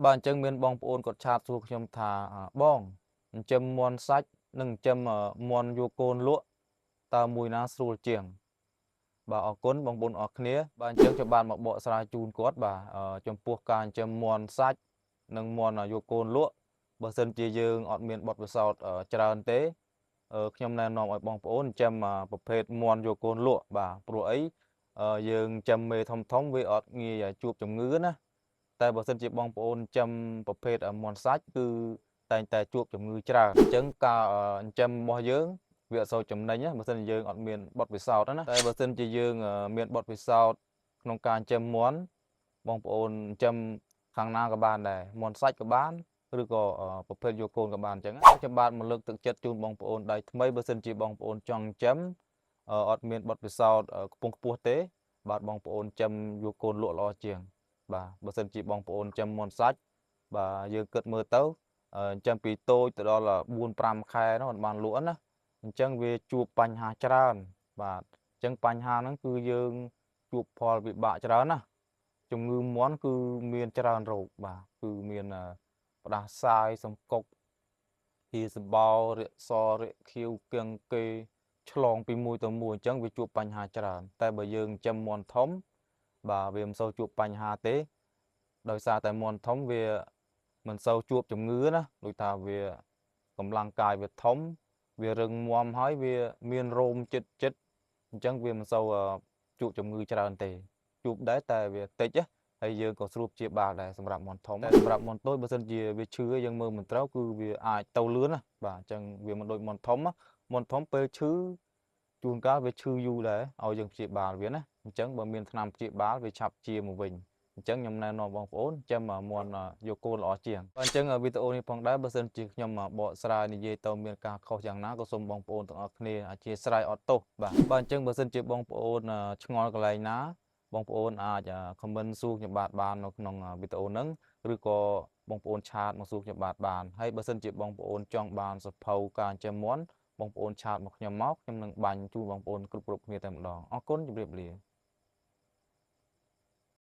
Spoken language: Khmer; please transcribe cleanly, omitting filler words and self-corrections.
បាទអញ្ចឹងមានបងប្អូនគាត់ឆាតសួរខ្ញុំថាបងចិញ្ចឹមមាន់សាច់និងចិញ្ចឹមមាន់យកកូនលក់តើមួយណាស្រួលជាងបាទអរគុណបងប្អូនអរគ្នាបាទអញ្ចឹងខ្ញុំបានមកបកស្រាយជូនគាត់បាទចំពោះការចិញ្ចឹមមាន់សាច់និងមាន់យកកូនលក់បើសិនជាយើងអត់មានបទពិសោធន៍ច្រើនទេខ្ញុំណែនាំឲ្យបងប្អូនចិញ្ចឹមប្រភេទមាន់យកកូនលក់បាទព្រោះអីយើងចិញ្ចឹមមេធំធំវាអត់ងាយជួបជំងឺណាតែបើសិនជាបងប្អូនចិញ្ចឹមប្រភេទមាន់សាច់គឺតែងតែជួបជំងឺច្រើនអញ្ចឹងការចិញ្ចឹមរបស់យើងវាអត់សូវចំណេញណាបើសិនជាយើងអត់មានបទពិសោធន៍ណាតែបើសិនជាយើងមានបទពិសោធន៍ក្នុងការចិញ្ចឹមមាន់បងប្អូនចិញ្ចឹមខាងណាក៏បានដែរមាន់សាច់ក៏បានឬក៏ប្រភេទយកកូនក៏បានអញ្ចឹងខ្ញុំបាទមកលើកទឹកចិត្តជូនបងប្អូនដៃថ្មីបើសិនជាបងប្អូនចង់ចិញ្ចឹមអត់មានបទពិសោធន៍ខ្ពង់ខ្ពស់ទេបាទបងប្អូនចិញ្ចឹមយកកូនលក់ល្អជាងបាទបើសិនជាបងប្អូនចិញ្ចឹមមាន់សាច់បាទយើងគិតមើលទៅចិញ្ចឹមពីតូចទៅដល់4 5ខែនោះអត់បានលក់ណាអញ្ចឹងវាជួបបញ្ហាច្រើនបាទអញ្ចឹងបញ្ហាហ្នឹងគឺយើងជួបផលវិបាកច្រើនណាជំងឺមាន់គឺមានច្រើនរោគបាទគឺមានផ្ដាសាយសង្គកហៀសបោរាកសរាកខៀវគៀងគេឆ្លងពីមួយទៅមួយអញ្ចឹងវាជួបបញ្ហាច្រើនតែបើយើងចិញ្ចឹមមាន់ធំបាទវាមិនសូវជួបបញ្ហាទេដោយសារតែមាន់ធំវាមិនសូវជួបជំងឺណាដូចថាវាកម្លាំងកាយវាធំវារឹងមាំហើយវាមានរោមចិត្តចិត្តអញ្ចឹងវាមិនសូវជួបជំងឺច្រើនទេជួបដែរតែវាតិចណាហើយយើងក៏ស្រួលព្យាបាលដែរសម្រាប់មាន់ធំតែសម្រាប់មាន់តូចបើសិនជាវាឈឺយើងមើលមិនត្រូវគឺវាអាចទៅលឿនណាបាទអញ្ចឹងវាមិនដូចមាន់ធំមាន់ធំពេលឈឺជួនកាលវាឈឺយូរដែរឲ្យយើងព្យាបាលវាណាអញ្ចឹងបើមានថ្នាំព្យាបាលវាឆាប់ជាមកវិញអញ្ចឹងខ្ញុំណែនាំបងប្អូនចាំមាន់យកកូនល្អជាងអញ្ចឹងវីដេអូនេះផងដែរបើសិនជាខ្ញុំបកស្រាយនិយាយទៅមានការខុសយ៉ាងណាក៏សូមបងប្អូនទាំងអស់គ្នាអធ្យាស្រ័យអត់ទោសបាទបាទអញ្ចឹងបើសិនជាបងប្អូនឆ្ងល់កន្លែងណាបងប្អូនអាច comment សួរខ្ញុំបាទបាននៅក្នុងវីដេអូហ្នឹងឬក៏បងប្អូន chat មកសួរខ្ញុំបាទបានហើយបើសិនជាបងប្អូនចង់បានសៀវភៅការចិញ្ចឹមមាន់បងប្អូន chat មកខ្ញុំមកខ្ញុំនឹងបាញ់ជូនបងប្អូនគ្រប់គ្រប់គ្នាតែម្ដងអរគុណជម្រាបលា។